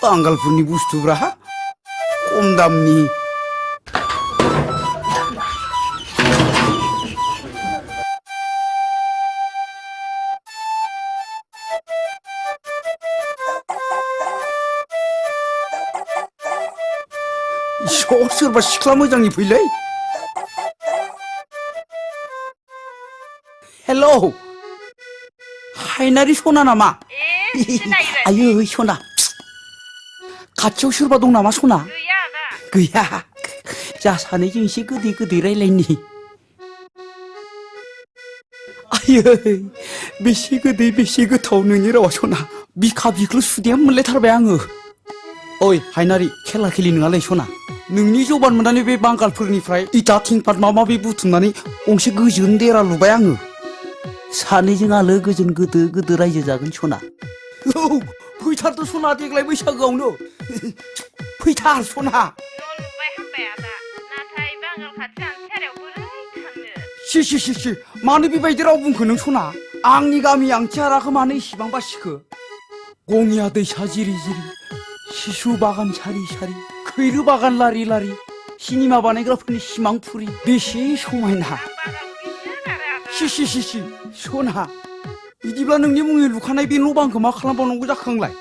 बांगालफोरनि बुस्थुब्रा खम दामनि सोरबा सिख्ला मोजांनि फैलै हेलौ हायनारि सना नामा आयै सना खाथियाव सोरबा दं नामा सना गैया जा सानैजों एसे गोदै गोदै रायलायनि आयै बेसे गोदै बेसे गोथाव नोंनि रावा सना बिखा बिख्लो सुदेम मोनलायथारबाय आङो ओइ हायनारि खेला खेलि नङालै सना नोंनि जबान मोननानै बे बांगालफोरनिफ्राय इटा थिंपाट माबा माबि बुथुमनानै गंसे गोजोन देरा लुबाय आङो सानैजों आलो गोजोन गोदो गोदो रायजो जागोन सना औ फैथारथ' सना देग्लाय बैसागोआवनो फैथार सना न' लुबाय हामबाय आदा नाथाय बांगाल खाथि आंथियारायाव बोरै थांनो सि मानो बेबायदि राव बुंखो नों सना आंनि गामि आंथियाराखौ मानो इसिबां बासिखो गङिया दैसा जिरि जिरि सिसु बागान सारि सारि खैरो बागान लारि लारि सिनेमा बानायग्राफोरनि सिमां फुरि बेसे समायना सि सना बिदिब्ला नोंनि मुङै लुखानाय बे न' बांखौ मा खालामबावनांगौ जाखो आंलाय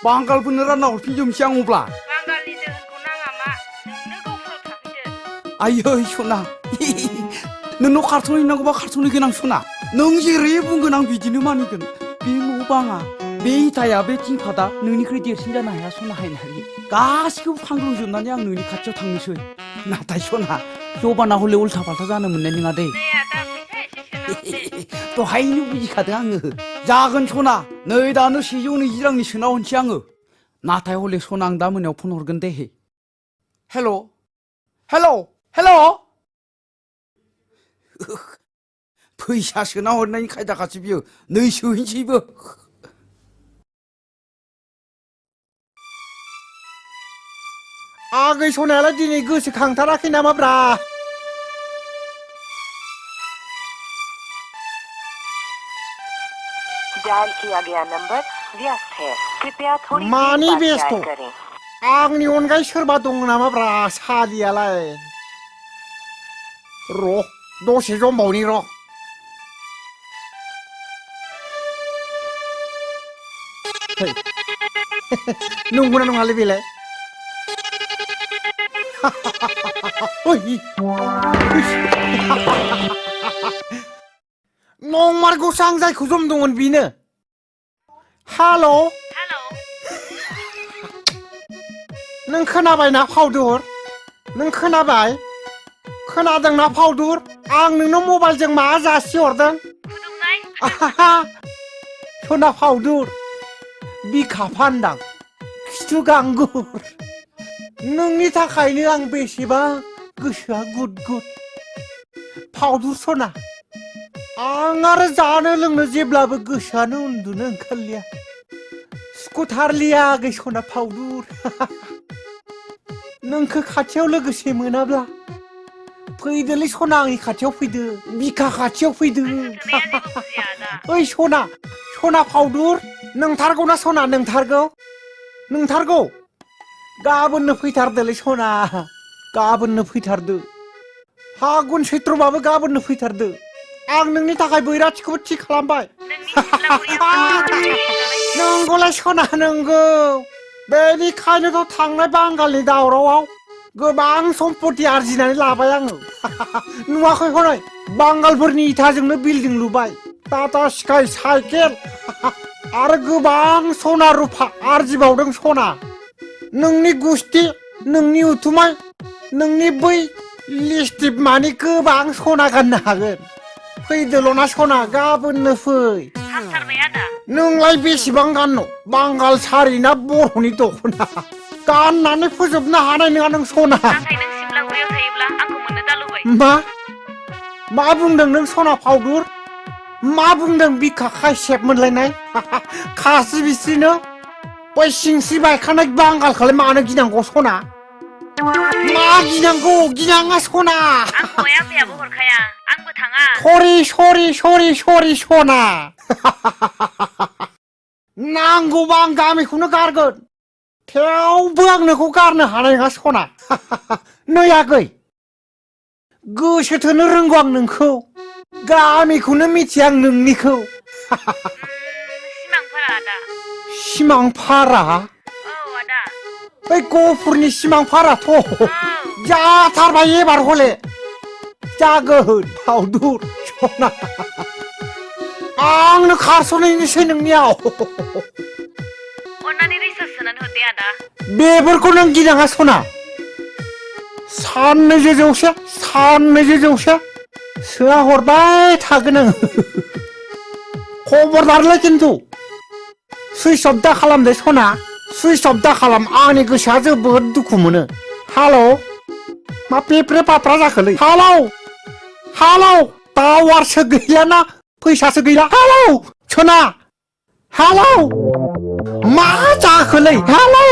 बांगालफोरनो रानना हरफिनजोबनोसै आं अब्ला बांगालनि दोहोनखौ नाङा मा नोंनो गावफोराव थाफैदो आयै सना नोंनाव कार्टन हैनांगौबा कार्टन हैगोन आं सना नों जेरै बुंगोन आं बिदिनो मानिगोन बे न' बाङा बे इटाया बे थिंपाटा नोंनिख्रुइ देरसिन जानो हाया सना हायनारि गासिखौबो फांग्रोजोबनानै आं नोंनि खाथियाव थांनोसै नाथाय सना जबाना हले उल्था फाल्था जानो मोननाय नङा दे दहायनो बुजिखादों आङो जागोन सना नै दानो 120 रांनि सोना हरनोसै आङो नाथाय हले सना आं दा मोनायाव फन हरगोन दे हेल' फैसा सोना हरनायनि खायदाखासो बियो नै सोहैनोसैबो आगै सनायालाय दिनै गोसोखांथाराखै नामाब्रा डायल किया गया नंबर व्यस्त है कृपया थोड़ी मानि देर बाद बेस्थ' डायल करें आंनि अनगायै सोरबा दं नामाब्रा सालियालाय र' दसे जमबावनि र' नंगौना नङालै बेलाय नंमारगौसो आं जायखौ जमदोंमोन बेनो हेल' नों खोनाबायना फावदुर नों खोनाबाय खोनादोंना फावदुर आं नोंनो मबाइलजों मा जासिहरदों सना फावदुर बिखा फान्दां खिथु गांगुर नोंनि थाखायनो आं बेसेबा गोसोआ गुद गुद फावदुर सना आं आरो जानो लोंनो जेब्लाबो गोसोआनो उन्दुनो ओंखारलिया सुखुथारलिया आगै सना फावदुर नोंखौ खाथियाव लोगोसे मोनाब्ला फैदोलै सना आंनि खाथियाव फैदो बिखा खाथियाव फैदो ओइ सना फावदुर नोंथारगौना सना नोंथारगौ गाबोननो फैथारदोलै सना गाबोननो फैथारदो फागुन सैत्रबाबो गाबोननो फैथारदो आं नोंनि थाखाय बैराथिखौबो थि खालामबाय नंगौलाय सना नंगौ बेनिखायनोथ' थांनाय बांगालनि दावरावआव गोबां सम्पति आरजिनानै लाबाय आङो नुवाखै हनै बांगालफोरनि इटाजोंनो बिल्डिं लुबाय टाटा स्काई साइकेल आरो गोबां सना रुफा आरजिबावदों सना नोंनि गुस्ति नोंनि उथुमाय नोंनि बै लिस्टिप मानि गोबां सना गाननो हागोन फैदोल'ना सना गाबोननो फै नोंलाय बेसेबां गाननो बांगाल सारि ना बर'नि दख'ना गाननानै फोजोबनो हानाय नङा नों सना मा बुंदों नों सना फावदुर मा बुंदों बिखा खायसेब मोनलायनाय खासि बिस्रिनो बै सिंस्रि बायखानाय बांगालखौलाय मानो गिनांगौ सना मा गिनांगौ गिनाङा सना सरि सना नांगौबा आं गामिखौनो गारगोन थेवबो आं नोंखौ गारनो हानाय नङा सना नै आगै गोसो थोनो रोंगौ आं नोंखौ गामिखौनो मिथिया आं नोंनिखौ सिमांफोरा आदा सिमांफारा औ आदा बै गफुरनि सिमांफाराथ' औ जाथारबाय एबार हले जागोन फावदुर सना आंनो खारस'नायनोसै नोंनियाव अन्नानै रिसार्ज सोनानै हरदे आदा बेफोरखौ नों गिनाङा सना साननैजो जौसे सोआ हरबाय थागोन आङो खबरदारलै खिन्थु सुइस अफ दा खालाम दे सना सुइस अफ दा खालाम आंनि गोसोआ जोबोद दुखु मोनो हालौ मा पेप्रे पाप्रा जाखोलै हालौ टावारसो गैलाना फैसासो गैला हालौ सना हालौ मा जाखोलै हालौ